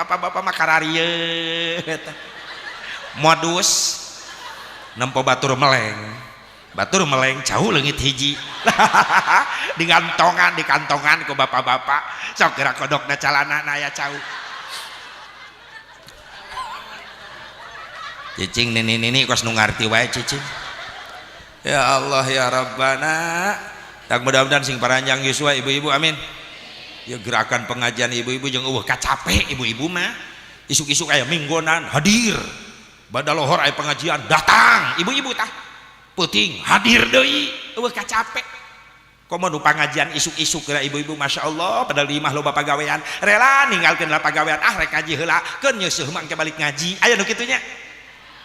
Bapak-bapak mah kararieu eta. Modus nempo batur meleng. Batur meleng jauh leungit hiji. Di kantongan, di kantongan ku bapak-bapak. Sok gerak kodokna calana aya cau. Cicing nini-nini kos nu ngarti wae cicing. Ya Allah ya Rabbana. Tak mudah-mudahan sing paranjang yuswa ibu-ibu, amin. Ya gerakan pengajian ibu-ibu jeung eueuh kacape ibu-ibu mah. Isuk-isuk aya minggonan hadir. Badalohor aya pengajian datang ibu-ibu tah. Peuting hadir deui eueuh kacape. Komo nu pangajian isuk-isuk geura ibu-ibu Masya Allah, padahal di imah loba pagawean, rela ninggalkeun lah pagawean, ah rek ngaji heula, keun nyeuseum mah engke balik ngaji. Aya nu kitu nya.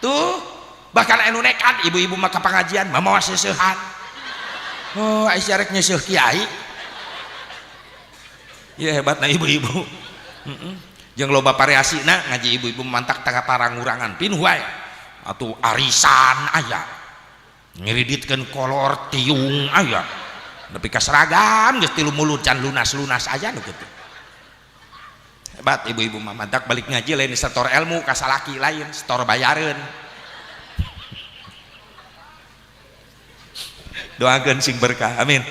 Tuh bahkan anu nekat ibu-ibu mah ka pengajian mamawa seuseuhan. Oh, aisyah rek nyeuseuk kiai. Ya hebatna ibu-ibu. Jeung loba variasina ngaji ibu-ibu mantak tengah parangurangan pinuh wae. Atuh arisan aya. Ngiriditkeun kolor tiung aya. Nepi ka seragam geus tilu mulut can lunas-lunas aya nu kitu. Hebat ibu-ibu mah mantak balik ngaji lain setor ilmu ka salaki lain setor bayareun. Doakeun sing berkah, amin.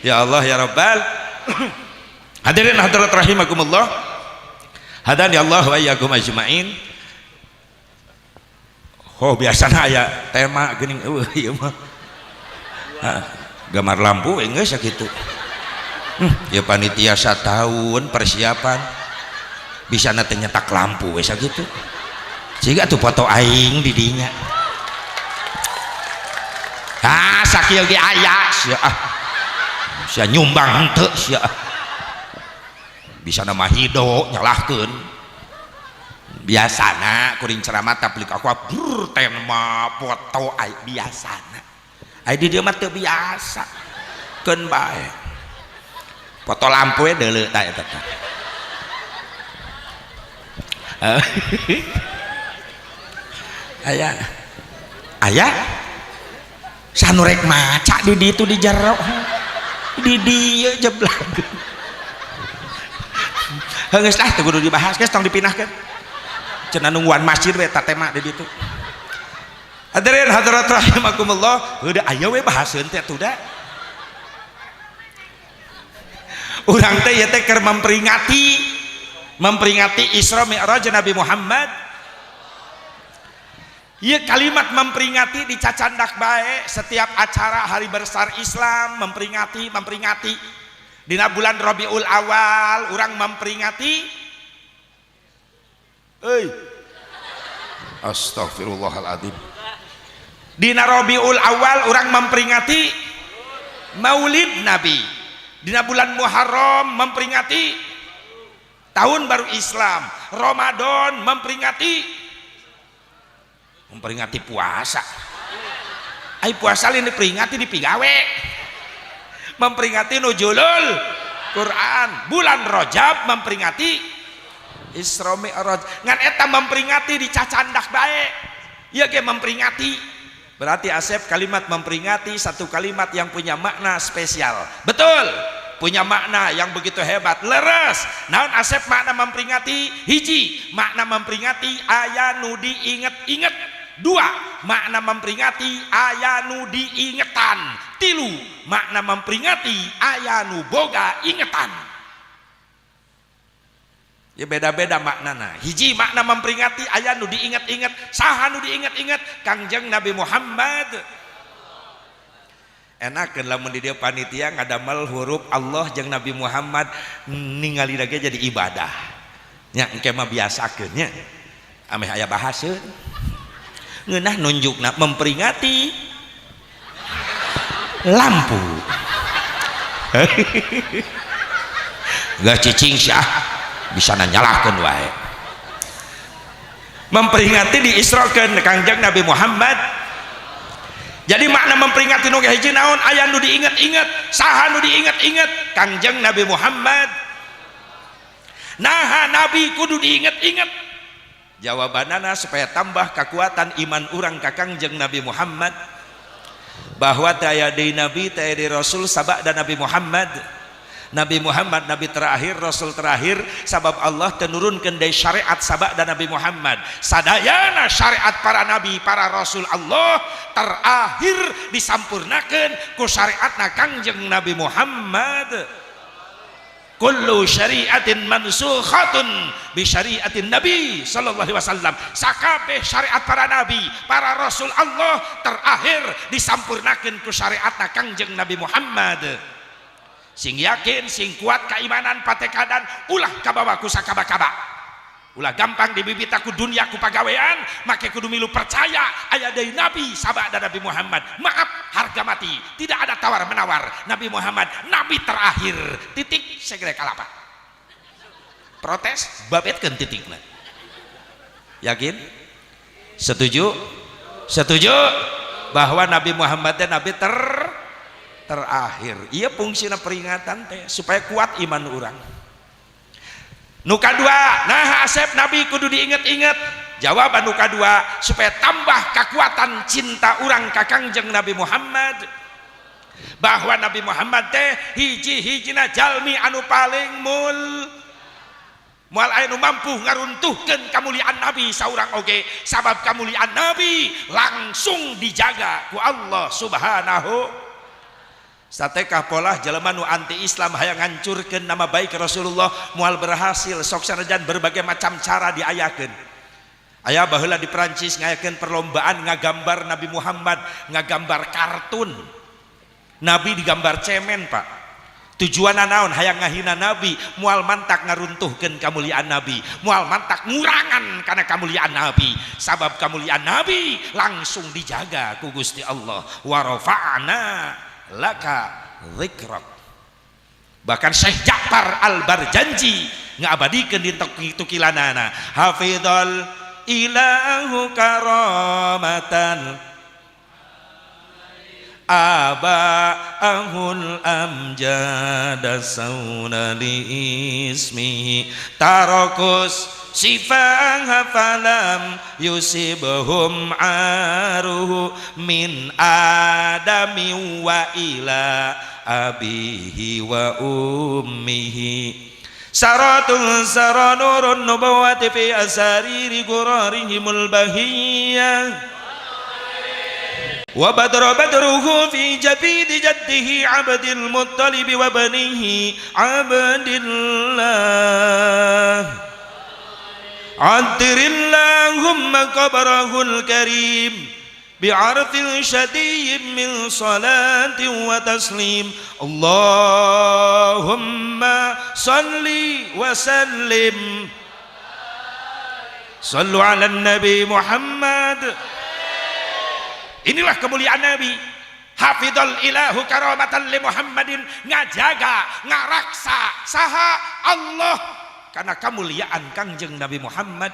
Ya Allah ya Rabbal. Hadirin hadirat rahimakumullah. Hadani Allah wa iyyakum ajmain. Oh biasana aya tema geuning eueuh ieu mah. Gambar lampu geus sakitu. Ya panitia satahun persiapan bisa nanti nyetak lampu we sakitu. Siga tuh foto aing di dinya. Ah sakieu ge aya sia ah. Sia nyumbang henteu sia. Bisa nama hido nyalahkeun. Biasana kuring ceramah tabligh aku brr tema foto ai biasana. Ai di dieu mah teu biasa. Keun bae. Foto lampu we deuleu tah eta teh. Aya. Aya sanu rek maca di ditu di jero. Di dieu jeblak. Geus lah teu kudu dibahas geus tong dipindahkeun. Cenah nungguan masjid we eta tema di ditu. Hadirin hadirat rahimakumullah, heueuh aya we bahaseun teh atuh da. Urang teh ieu teh keur memperingati Isra Mi'raj Nabi Muhammad. Ieu kalimat memperingati dicacandak bae setiap acara hari besar Islam memperingati. Dina bulan Rabiul Awal urang memperingati. Euy. Astagfirullahaladzim. Dina Rabiul Awal urang memperingati Maulid Nabi. Dina bulan Muharram memperingati Tahun Baru Islam. Ramadan memperingati puasa. Ai puasa lain diperingati dipigawe. Memperingati nuzulul Quran. Bulan Rajab memperingati Isra Mi'raj. Ngan eta memperingati dicacandak bae. Ieu ge memperingati. Berarti Asep kalimat memperingati satu kalimat yang punya makna spesial. Betul. Punya makna yang begitu hebat. Leres. Naon Asep makna memperingati? Hiji, makna memperingati aya nu diinget-inget. Dua, makna memperingati aya nu diingetan. Tilu, makna memperingati aya nu boga ingetan. Ya beda-beda maknana. Hiji makna memperingati aya nu diinget-inget. Saha nu diinget-inget? Kangjeng Nabi Muhammad. Enakeun lamun di dieu panitia ngadamel huruf Allah jeung Nabi Muhammad ningali lagi jadi ibadah. Nya engke mah biasakeun nya. Ameh aya bahaseun. Ngeunah nunjukna memperingati lampu. Gak cicing syah bisa nanyalahkeun wae. Memperingati diisrokeun Kangjeng Nabi Muhammad. Jadi makna memperingati nu hiji naon? Aya nu diinget-inget. Saha nu diinget-inget? Kangjeng Nabi Muhammad. Naha Nabi kudu diinget-inget. Jawabanana supaya tambah kekuatan iman urang ka Kangjeng Nabi Muhammad, bahwa teu aya deui nabi teu aya deui rasul sabada Nabi Muhammad. Nabi Muhammad nabi terakhir, rasul terakhir, sabab Allah tenurunkan dari syariat sabada Nabi Muhammad. Sadayana syariat para nabi, para rasul Allah terakhir disampurnakan ku syariatna Kangjeng Nabi Muhammad. Kullu syariatin mansukhatun bi syariatin Nabi sallallahu alaihi wasallam. Sakabeh syariat para nabi, para rasul Allah terakhir disampurnakan ku syariatna Kangjeng Nabi Muhammad. Sing yakin, sing kuat keimanan patekadan, ulah kabawa ku sakaba-kaba, ulah gampang dibibita ku dunia, ku pagawean. Make kudu milu percaya aya deui nabi sabada Nabi Muhammad. Maaf, harga mati, tidak ada tawar menawar. Nabi Muhammad nabi terakhir, titik, segera kalapa. Protes babetkeun titikna. Yakin, setuju, setuju bahwa Nabi Muhammad teh nabi terakhir. Iya, fungsina peringatan teh supaya kuat iman orang. Nu kadua, nah, Asep, Nabi kudu diinget-inget? Jawaban nu kadua, supaya tambah kekuatan cinta orang ka Kangjeng Nabi Muhammad, bahwa Nabi Muhammad teh hiji-hijina jalmi anu paling moal aya nu mampu ngaruntuhkeun kamuliaan Nabi saurang oge, sabab kamuliaan Nabi langsung dijaga ku Allah Subhanahu. Satekah polah jelema nu anti Islam hayang ngancurkeun nama baik Rasulullah, moal berhasil, sok sanajan berbagai macam cara diayakeun. Aya baheula di Perancis ngayakeun perlombaan ngagambar Nabi Muhammad, ngagambar kartun. Nabi digambar cemen, Pak. Tujuan naon? Hayang ngahina Nabi. Moal mantak ngaruntuhkeun kamuliaan Nabi, moal mantak ngurangan karena kamuliaan Nabi, sabab kamuliaan Nabi langsung dijaga ku Gusti Allah. Wa rafa'na laka dzikrak. Bahkan Syekh Ja'far Al-Barjanji ngabadikeun di tukilanana, hafidhal ilahu karamatan aba'ahul amjada sauna li ismihi tarakus sifaha falam yusibhum aruhu min adami wa ila abihi wa ummihi saratun sara nurun nubuwati fi asariri gurarihimul bahiyah وبدر بدره في جبين جده عبد المطلب وبنيه عبد الله. عطر اللهم قبره الكريم بعرف شديد من صلاة وتسليم. اللهم صل وسلم. صلوا على النبي محمد. Inilah kemuliaan Nabi. Hafidhal ilahu karamatan li Muhammadin, ngajaga, ngaraksa saha? Allah karena kemuliaan Kangjeng Nabi Muhammad.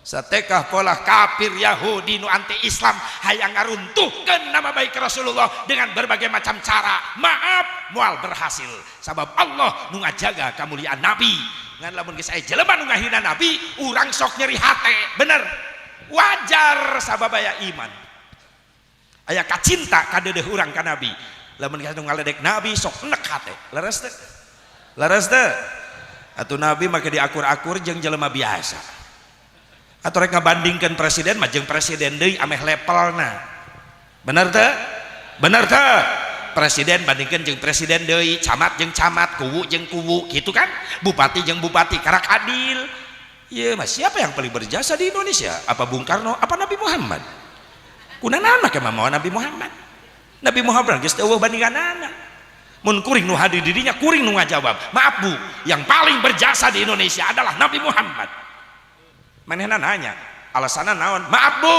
Satekah pola kafir Yahudi nu anti Islam hayang ngaruntuhkeun nama baik Rasulullah dengan berbagai macam cara, maaf, moal berhasil, sabab Allah nu ngajaga kemuliaan Nabi. Ngan lamun geus aya jelema nu ngahina Nabi, urang sok nyeri hate, bener, wajar, sabab aya iman, aya kacinta kadeudeuh urang ka Nabi. Lamun geus nu ngaledek Nabi, sok enek hate. Leres teu? Leres teu? Atuh Nabi make diakur-akur jeung jelema biasa? Atau rek ngabandingkeun presiden mah jeung presiden deui ameh levelna. Bener teu? Bener teu? Presiden bandingkeun jeung presiden deui, camat jeung camat, kuwu jeung kuwu, gitu kan, bupati jeung bupati, karak adil. Iya, mas, siapa yang paling berjasa di Indonesia? Apa Bung Karno? Apa Nabi Muhammad? Kunaon make mamawa Nabi Muhammad? Nabi Muhammad geus euweuh bandinganana. Mun kuring nu hadir dirinya, kuring nu ngajawab, "Maaf, Bu, yang paling berjasa di Indonesia adalah Nabi Muhammad." Manehna nanya, alasanna naon? "Maaf, Bu,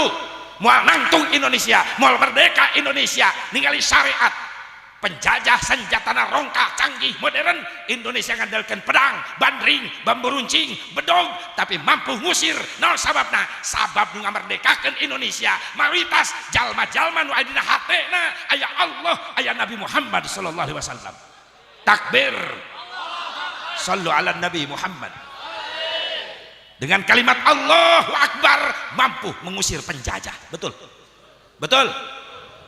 moal nangtung Indonesia, moal merdeka Indonesia ningali syariat penjajah. Senjatana rongka, canggih, modern. Indonesia ngandalkan pedang, bandring, bambu runcing, bedog, tapi mampu ngusir. Naon sababna? Sabab nu ngamerdekakeun Indonesia mayoritas jalma-jalma nu aya dina hatena aya Allah, aya Nabi Muhammad sallallahu alaihi wasallam." Takbir. Sallu ala Nabi Muhammad. Dengan kalimat Allahu Akbar mampu mengusir penjajah. Betul, betul.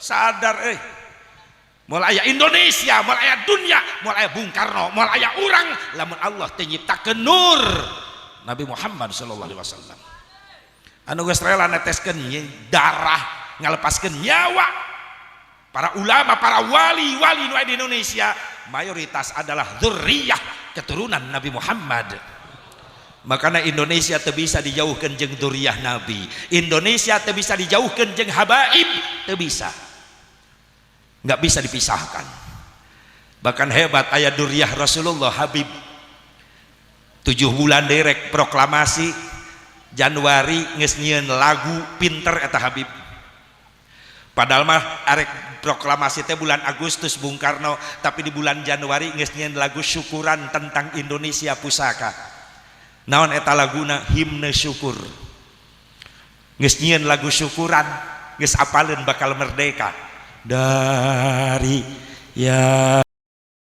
Sadar, eh. Moal aya Indonesia, moal aya dunia, moal aya Bung Karno, moal aya urang lamun Allah teu nyiptakeun nur Nabi Muhammad sallallahu alaihi wasallam anu geus rela neteskeun darah, ngalepaskeun nyawa. Para ulama, para wali-wali nu di Indonesia mayoritas adalah dzurriyyah, keturunan Nabi Muhammad. Makanya Indonesia teu bisa dijauhkan jeung dzurriyyah Nabi. Indonesia teu bisa dijauhkan jeung habaib, teu bisa, nggak bisa dipisahkan. Bahkan hebat, aya dzurriyyah Rasulullah, Habib, 7 bulan derek proklamasi, Januari geus nyieun lagu. Pinter eta Habib. Padahal mah arek proklamasi teh bulan Agustus Bung Karno, tapi di bulan Januari geus nyieun lagu syukuran tentang Indonesia pusaka. Naon eta laguna? Himne Syukur. Geus nyieun lagu syukuran, geus apaleun bakal merdeka dari ya.